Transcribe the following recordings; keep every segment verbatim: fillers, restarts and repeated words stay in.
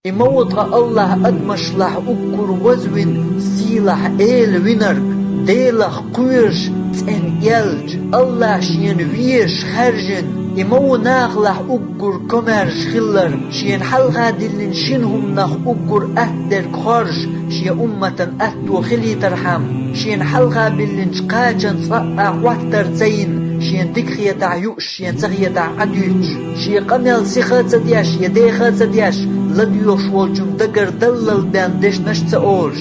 И ма ву тха Аллахь адамашлахь уггар вазвина, сийлахь Эла винарг, Делах кхоьруш цӀена элча, Аллахь шена везаш хаьржина. И ма ву нахалахь уггар комаьрша хилар, шена хьалха диллина шина хӀуманах уггар атта дерг хоржуш, шен умматан атто хилийтархьама, шена хьалха биллинчу кхачанна цкъа а хьоттар ца йина, шена дика хетахь юуш, шена ца хетахь Ӏа дуьйцуш, шен къамел сиха а ца деш, я деха а ца деш, ладоьгӀуш волчун дагара даллал бен дешнаш а ца олуш,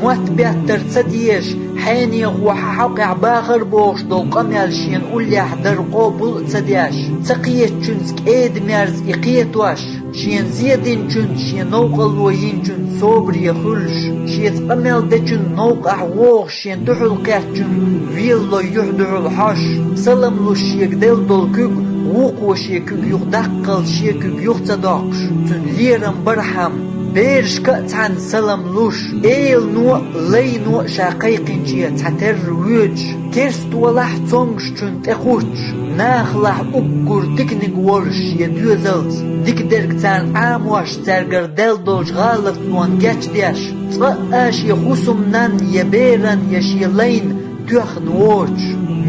мотт беттар ца дезаш, хьенехо хьан хьокъехь бахар бохуш долу къамел шена уллехь дар къобал а ца деш, ца кхетачуьнца кӀеда-мерза и кхетош, шена зе динчуьнца, шен новкъарло йинчуьнца собаре хуьлуш, шеца къамел дечун новкъахь вогӀуш, шен дуьхьал кхеттачун велало юьхь дуьхьал хьожуш, салам луш шега делла долу куьг, вукхо шен куьг юха даккхалц шен куьг юха ца доккхуш, цуьнан лерам бархьама, берашка а цхьаьна салам луш, элано а, лайно а ша кхайкхинче цхьатерра воьдуш, керста валахь а цомгушчунна тӀекхуьттуш, нахалахь уггар диканиг волуш шен доьзалца, дика дерг царна Ӏамош, цаьргара даьлла долчу гӀалатлонна гечдеш, цкъа а шен хӀусамнанна я беран, я шен лайна тоьхна воцуш,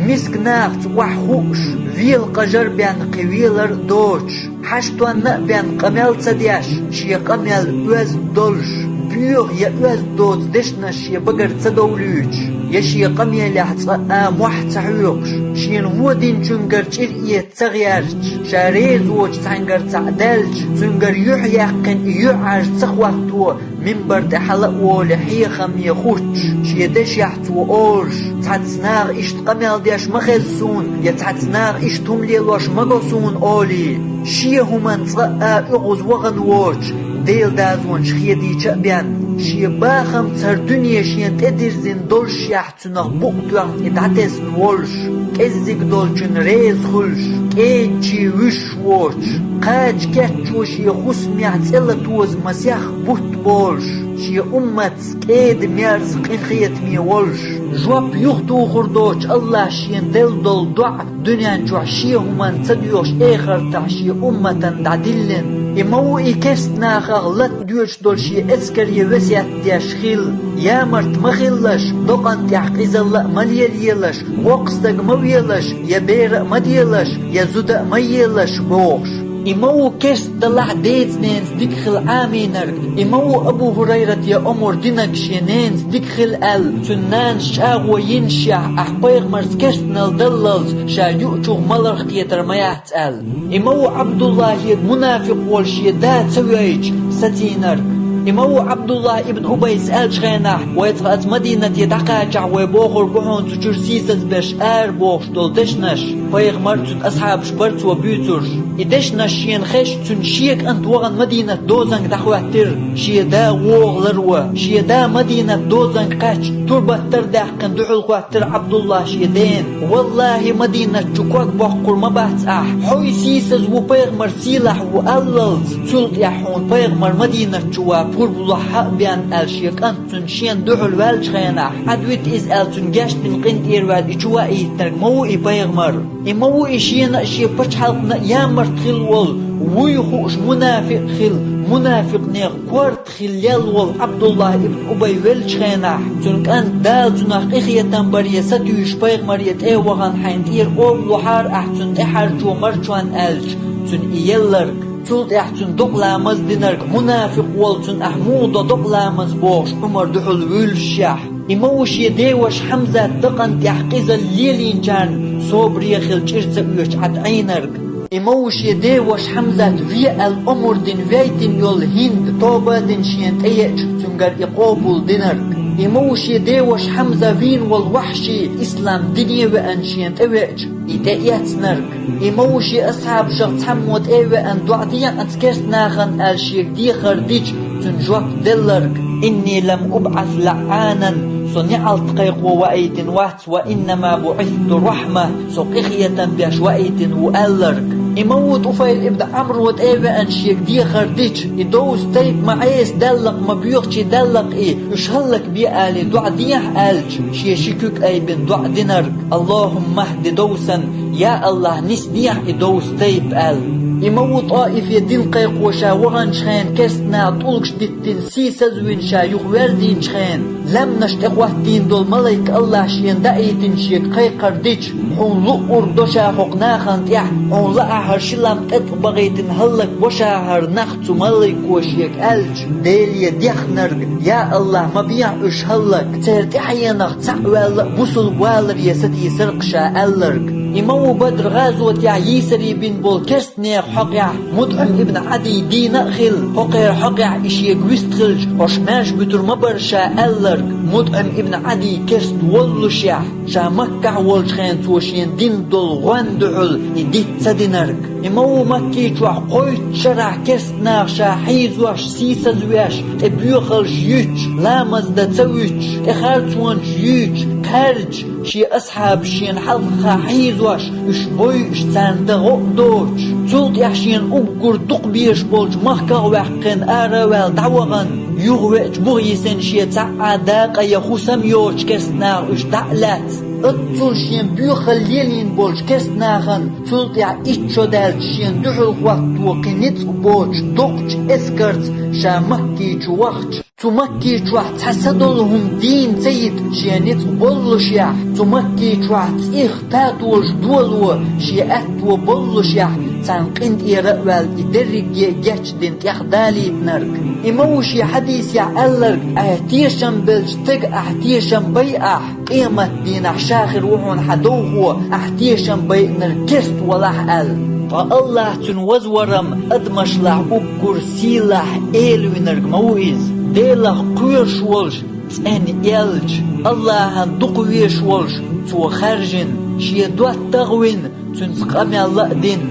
миска нахаца охьахууш, велакъажар бен кхин велар а доцуш, хьаштонна а бен къамел ца деш, шен къамел оьзда долуш, боьха я оьзда доцу дешнаш шен багара ца довлуьйтуш, я шен къамелехь цкъа а мохь ца хьоькхуш, шена вон динчуьнгара чӀир эца ца гӀерташ, ша реза воцу цхьаьнгара цхьаъ даьлча, цуьнгара юьхь яьккхина и юьхьӀаьржа ца хӀотто, минбар тӀе хьала а волий хьехаме хуттуш, шен дешехь цо олуш: «Цхьацца наха иштта къамел деш ма хеза суна», я «Цхьацца наха иштта хӀума лелош ма го суна», олий, шен хӀуманна цкъа а оьгӀаз вахана воцуш, Делан дозанаш хедийча а бен, шен бахамца хӀара дуьне шена тӀедирзина доллушехь, цунах букъ тоьхна и дӀатесна волуш, кӀеззиг долчунна реза хуьлуш, кӀеда чу вуьсуш воцуш, кхача кечо шен хӀусамехь цӀе латоза масех бутт болуш, шен умматца кӀеда-мерза къинхетаме волуш, жоп юхатухур доцуш Аллахь шена делла долу доӀа дуьнен чохь шен хӀуманна ца доьхуш эхартахь шен умматана дӀадиллина. И ма ву и керста нахах лата доьдуш долу шен эскаре весет деш хилла: «Ямарт ма хилалаш, докъана тӀехь къизалла а ма лелаелаш, воккха стаг ма велаш, я бер а ма делаш, я зуда а ма елаш», бохуш. И ма ву керста далахь деца-ненаца дика хила Ӏамийнарг, и ма ву Абу ХӀурайрата я омра динарг шен ненаца дика хила аьлла, цуьнан нанас чӀагӀо йинашехь, ахь пайхамарца керстанал даллалц ша юучух маларх кхетар ма яц аьлла. И ма ву Ӏабдуллахье мунафикъ волуш шен да ца вейча сацийнарг. И ма ву Ӏабдуллахь ибн Убайс аьллачу хенахь: «Вай цкъа оцу Мадинате дӀакхачахь, вай бохур бу хьуна цу чуьра сийсазберш ара», бохуш долу дешнаш, пайхамар а, цуьнан асхьабаш бара цо буьйцурш. И дешнаш шена хезча, цуьнан шен кӀант вахана Мадинат дозанга дӀахӀоьттира, шен да вогӀу ларво. Шен да Мадинат дозанга кхаьчча, турба тара даьккхина дуьхьал хоьттира Ӏабдуллахь шен дена: «Валлахьи, Мадинат чу ког боккхур ма бац ахь, хьо сийсаз ву, пайхамар сийлахь ву аллалц, цул тӀаьхьа хьуна пайхамар Мадинат чу ван пурба лохьа а бен», аьлла шен кӀант цуьнан шена дуьхьал ваьллачу хенахь, Ӏадвита иза аьлла, цуьнан гечдина къинтӀера ваьлла и чу ваийтинарг ма ву и пайхамар. И ма ву и шена а, шен пачхьалкхана а ямарт хилла волу, вуй хууш мунафикъ хилла, мунафикънех корта хилла лелла волу Ӏабдуллахь ибн Убай веллачу хенахь, цуьнан кӀант Дала цунах къинхетам баре сатуьйсуш пайхамаре тӀе а вахана, хьайна тӀера овла лохьара ахь цунна тӀехьарчо марчонна аьлча, цуьнан и елларг, цул тӀаьхьа цуьнан докъа ламаз динарг, мунафикъ волу цунна ахь муха до докъа ламаз бохуш Ӏумар дуьхьал вуьйлушехь. И ма ву шен деваша Хьамзат дакъана тӀехь къизалла лелийначарна собаре хила чӀир ца оьцуш Ӏад Ӏийнарг. И ма ву шен деваша Хьамзат ве аьлла омра дина вейтина йолу ХӀинда тоба а дина шена тӀееача, цуьнгара и къобал динарг. И ма ву шен деваша Хьамза вийна волу Вахьши ислам дине а веана шена тӀевеача, и тӀеэцнарг. И ма ву шен асхьабашах цхьаммо тӀе а веана, доӀа дехьа оцу керста нахана аьлла шега дехар дича, цуьнан жоп делларг: «Инни лам убӀас лаӀӀанан», со неӀалт кхайкхо ваийтина вац, «ва иннама буӀисту рахьма», со къинхетам беш ваийтина ву аьлларг. И ма ву ТӀуфайл ибн Ӏамро тӀе а веана шега дехар дича, и довса тайпа ма Ӏеса даьллакх, ма боьхачий даьллакх и, уьш хӀаллакбе алий доӀа дехьа аьлча, шен ши куьг айбина доӀа динарг: «АллахӀумма хӀди довсан», я АллахӀ, нисдехьа и довса тайпа аьлла. Имаму ТӀаифе дин кхайкхо ша ваханчу хенахь керстанаха тӀулгаш диттина сийсазвина ша юха верзийначу хенахь, лаьмнаш тӀе хӀоттийна долу малайк Аллахь шена даийтина шега кхайкхар дича: «Хьуна луъург до ша хӀокху нахана тӀехь, хьуна лаахьара ши лам тӀетӀа бахийтина хӀаллакбо ша хӀара нах», — цу малайко шега аьлча, Деле дехнарг: «Я Аллахь, ма бехьа уьш хӀаллак, церан тӀаьхьенах цхьаъ ваьлла а бусулба валаре сатийсар-кх ша», — аьлларг. Имаму Бадр гӀазотехь йийсаре бина болу керст- нехан хьокъехь МутӀим ибн Ӏадий дийна а хилла, хӀокхеран хьокъехь и шега вист хилча, хӀорш маьрша буьтур ма бара ша аьлларг, МутӀим ибн Ӏадий керст воллушехь, ша Маккахь волчу хенахь цо шена дина долу гӀоьнна дуьхьал и диц ца динарг. Имаму Макки чохь кхойтта шарахь керстанаха ша хьийзош, сийсазвеш, тӀе боьхалш юьтуш, ламаз дан ца вуьтуш, тӀе харцонаш юьйцуш, кхаьрдаш, шен асхьабаш шена хьалха хьийзош, уьш бойуш, царна дан гӀо а доцуш. Цул тӀаьхьа шена уггар дукха безаш болчу махках а ваьккхина, ара а ваьлла дӀавахана, юха веача буха йисина шен цхьа а дакъа я хӀусам йоцуш керстанаха уьш дӀа а лаьцна, оццул шена боьхалла лелийна болчу керстанахана, цул тӀаьхьа итт шо даьлча шена дуьхьал хӀотто кхин ницкъ боцуш доккхачу эскарца ша Макки чу вахча, цу Макки чохь цхьа са долу хӀума дийна ца йита шен ницкъ боллушехь, цу Макки чохь цӀих татолаш доло шен аьтто боллушехь, царна къинтӀера а ваьлла, и дерриге а гечдина тӀехдалийтинарг. И ма ву шен хьадисехь аьлларг: «Ахь тешам белча стага ахь тешам бай ахь, къемат дийнахь ша хир ву хьуна хьан довхо, ахь тешам байинарг керст валахь», — аьлла. Ткъа Аллахь цуьнан вазварам адамашлахь уггар сийлахь, элавинарг ма ву иза. Делах кхоьруш волуш цӀена элча, Аллахьан дукха везаш волуш цо хаьржина, шен доттагӀа вина, цуьнца къамел а дина.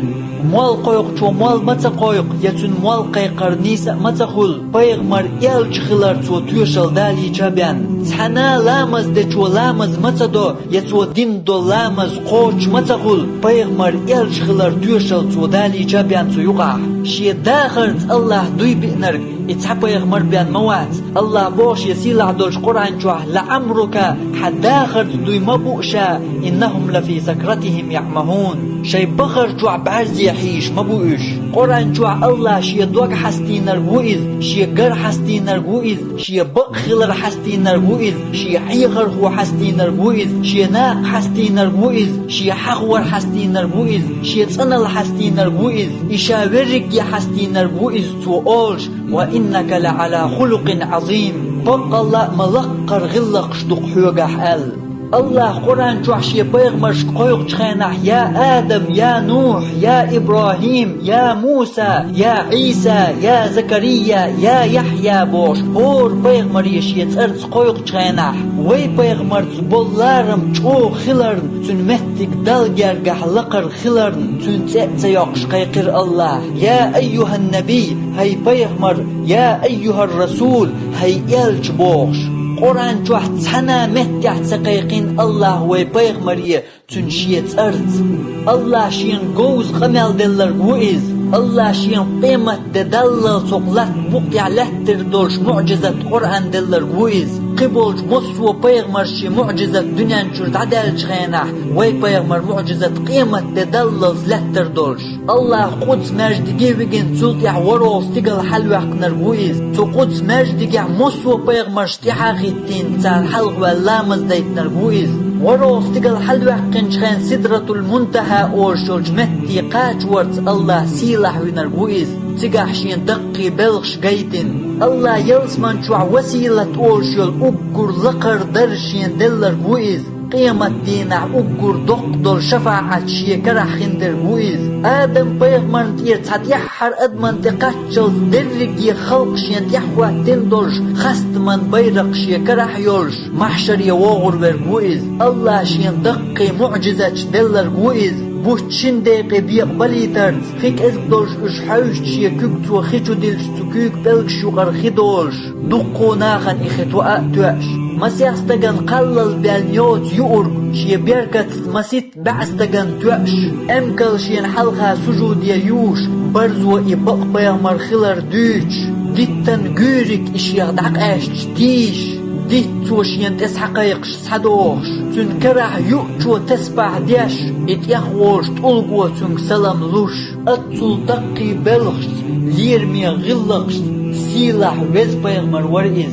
Молла кхойкхучо молла ма ца кхойкху, я цуьнан молла кхайкхар нийса а ма ца хуьлу, пайхамар элча хилар цо тоьшалла далийча а бен. Цхьана а ламаз дечо ламаз ма ца до, я цо дина долу ламаз кхочуш ма ца хуьлу, пайхамар элча хилар тоьшалла цо далийча а бен цу юкъахь. Шен дахарца Аллахь дуй биънарг и цхьа пайхамар бен ма вац. Аллахь боху шен сийлахь долчу Къуръан чохь: «ЛаӀамрука», хьан дахарца дуй ма бу ша, «иннахум лафи сакратихим яӀмахун», шайн бахар чохь бӀаьрзе хьийзаш ма бу уьш. Къуръан чохь Аллахь шен дог хьастийнарг ву иза, шен гар хьастийнарг ву иза, шен бакъ хилар хьастийнарг ву иза, шен хьехархо хьастийнарг ву иза, шен накъа хьастийнарг ву иза, шен хьахавар хьастийнарг ву иза, шен цӀаналла хьастийнарг ву иза, и ша верриге хьастийнарг ву иза, цо олуш: «Ва иннака ла Ӏала хулукъин Ӏазим», баккъалла а ма лаккхара гӀиллакхаш ду-кх хьоьгахь аьлла. Аллахь Къуръан чохь шен пайхамаршка кхойкхучу хенахь: «Я Адам, я Нухь, я Ибрахим, я Муса, я Ӏийса, я Закария, я Яхьъя», — бохуш, хӀора пайхамаре шен цӀарца кхойкхучу хенахь, вай пайхамарца болу ларам чӀогӀа хиларна, цуьнан меттиг Далла гергахь лакхара хиларна, цуьнан цӀе а ца йоккхуш кхайкхира Аллахь: «Я айюхьан-набий», хӀай пайхамар, «я айюхьар-расул», хӀай элча бохуш. Къуръан чохь цхьана а меттехь ца кхайкхина Аллахь вай пайхамаре цуьнан шен цӀарца. Аллахь шена говза къамел делларг ву иза. Аллахь шена къемат де даллалц хӀокху латта букъ тӀехь лаьттар долуш муӀжизат Къуръан делларг ву иза. Кхиболчу массо а пайхамарша шен муӀжизат дуьнен чуьра дӀадаьллачу хенахь, вай пайхамар муӀжизат къемат де даллалц лаьттар долуш. Аллахь Къудс маьждиге вигина, цул тӀаьхьа ворхӀалгӀа стигала хьалаваьккхинарг ву иза. Цу Къудс маьждигехь массо а пайхамарш тӀаьхьа а хӀиттийна, царна хьалха ваьлла ламаз дайтинарг ву иза. ВорхӀалгӀа стигала хьалаваьккхинчу хенахь Сидратул-Мунтахьа олуш йолчу метте кхачаварца Аллахь сийлахь винарг ву иза. Цигахь шена даккхий белхаш гайтина. Аллахь ялсаман чохь Василат олуш йолу уггар лакхара дарж шена делларг ву иза. Къемат дийнахь уггар доккха долу шафаӀат шен карахь хиндерг ву иза. Адам-пайхамарна тӀера цхьа тӀаьххьара адаман тӀе кхаччалц дерриге халкъ шена тӀаьхьахӀоьттина долуш, хастаман байракх шен карахь йолуш, махьшаре вогӀур верг ву иза. Аллахь шена даккхий муӀжизаташ делларг ву иза. Бутт шина декъе бекъабалийтарца, хи кӀезиг долуш уьш хьаьвсича, шен куьг цо хи чу дилча, цу куьйга пӀелгаш юкъара хи долуш, дуккха нахана и хи тоьа а тоьаш. Масех стагана кхаллал бен йоцу юург, шен беркатца маситта бӀе стагана тоьаш, эмкал шена хьалха сужуде юуш, барзо и бакъ пайхамар хилар дуьйцуш, диттан гуьйриг и шех дӀакъаьсташ тийша, Дитт цо шена тӀе схьакхайкхаш, схьадохуш, цуьнан карахь юучо тасбахь деш, и тӀехволуш тӀулго цуьнга салам луш. Аццул даккхий белхашца, лераме гӀиллакхашца сийлахь веза пайхамар вара иза.